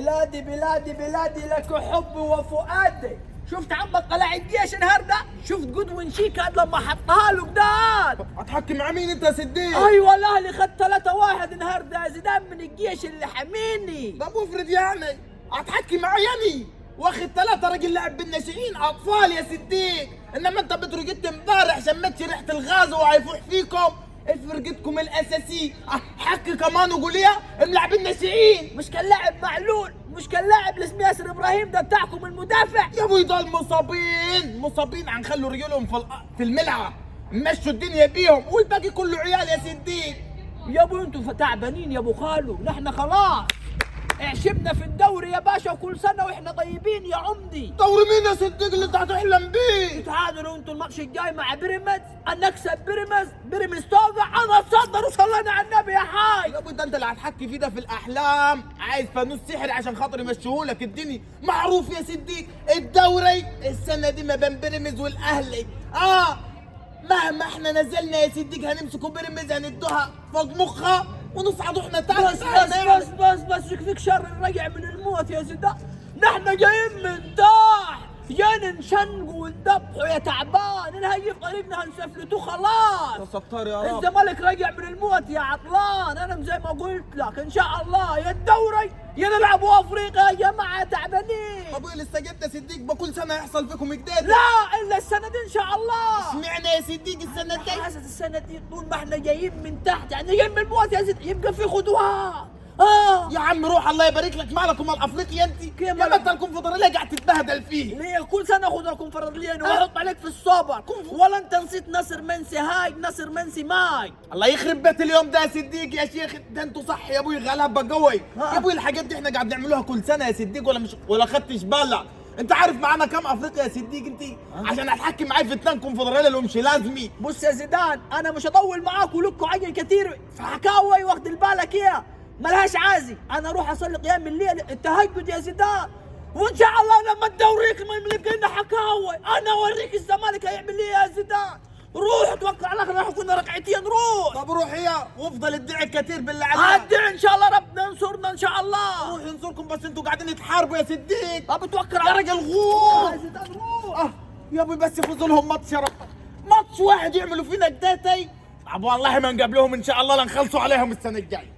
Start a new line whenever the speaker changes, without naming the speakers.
بلادي بلادي بلادي لك حب وفؤادي. شفت عمك قلاع الجيش النهارده؟ شفت جودوين شيكا لما حطها له جداد.
هتحكي مع مين انت يا صديق؟
ايوه الاهلي خد 3-1 النهارده يا زيدان من الجيش اللي حميني.
طب افرض يعني هتحكي معايا يعني واخد 3 راجل لاعب بالناشئين اطفال يا صديق، انما انت بتروجيت امبارح شمتش ريحه الغاز وهيفوح فيكم فرقتكم الاساسي. حكي كمان وقوليها ملاعبين ناشئين.
مش كان لاعب معلول، مش كان لاعب لاسم ياسر ابراهيم ده بتاعكم المدافع.
يا ابوي دول مصابين مصابين، هنخلوا رجلهم في الملعب، مشوا الدنيا بيهم والباقي كله عيال يا صديق.
يا ابو انتوا تعبانين يا ابو خالو، نحن خلاص اعشبنا في الدوري يا باشا، وكل سنة واحنا طيبين يا عمدي.
دوري مين يا صديق اللي انت هتحلم بيه؟
تتعادلوا انتوا الماتش الجاي مع بيراميدز، انا اكسب بيراميدز، بيراميدز توقع، انا اتصدر وصلينا على النبي يا حاج.
يا ابو ده انت اللي هتحكي فيه ده في الاحلام، عايز فانوس سحري عشان خاطر يمشيهولك الدنيا. معروف يا صديق الدوري السنة دي ما بين بيراميدز والاهلي. مهما احنا نزلنا يا صديق هنمسكوا بيراميدز هندوها فوق مخها ونصعدوا احنا تاني.
بس بس بس بس بس يكفيك شر الرجع من الموت يا زيدان، نحن جايين من تحت، جايين نشنقوا وندبحوا يا تعبان، نهيف طريقنا هنسفلتوه خلاص.
يا ستار يا رب.
الزمالك رجع من الموت يا عطلان. انا زي ما قلت لك ان شاء الله يا الدوري يا نلعبوا افريقيا يا جماعة تعبانين.
طب ايه لسه جبت يا صديق؟ بكل سنة يحصل فيكم جداد.
لا الا السنة دي ان شاء الله.
اشمعنى يا صديق السنة دي؟
حاسس السنة دي طول ما احنا جايين من تحت، يعني جايين من الموت يا سيدي، يبقى في خطوات.
يا عم روح الله يبارك لك، مالك ومال افريقيا انت؟ يا ما انت الكونفدراليه قاعد تتبهدل فيه.
ليه كل سنة اخذ الكونفدراليه واحط عليك في الصبر؟ ولا انت نسيت ناصر منسي هاي ناصر منسي ماي.
الله يخرب بيت اليوم ده يا صديق يا شيخ، ده انتوا صح يا ابوي غلابة قوي. يا ابوي الحاجات دي احنا قاعد نعملوها كل سنة يا صديق، ولا مش ولا خدتش بالك؟ انت عارف معانا كام افريقيا يا صديق انت؟ عشان اتحكم معايا في 2 كونفدراليه اللي مش لازمي.
بص يا زيدان انا مش هطول معاك ولكوا عين كتير في حكاوي، واخد بالك يا ملهاش عازي. انا اروح اصلي قيام الليل التهجد يا زيدان، وان شاء الله لما الدوري يكمل يبقى لنا حكاوي، انا اوريك الزمالك هيعمل ايه يا زيدان. روح توكل على الله، راح كنا ركعتين. روح
طب روح يا وافضل ادعي كتير بالله عليك.
ادعي ان شاء الله ربنا ينصرنا ان شاء الله.
روح ينصركم، بس انتوا قاعدين تحاربوا يا صديق.
طب توكل
يا
على
راجل غور
يا زيدان روح.
يا ابوي بس يفوزوا لهم ماتش يا رب، ماتش واحد يعملوا فينا الداتي. طب والله ما نقابلهم ان شاء الله لنخلصوا عليهم السنة الجاية.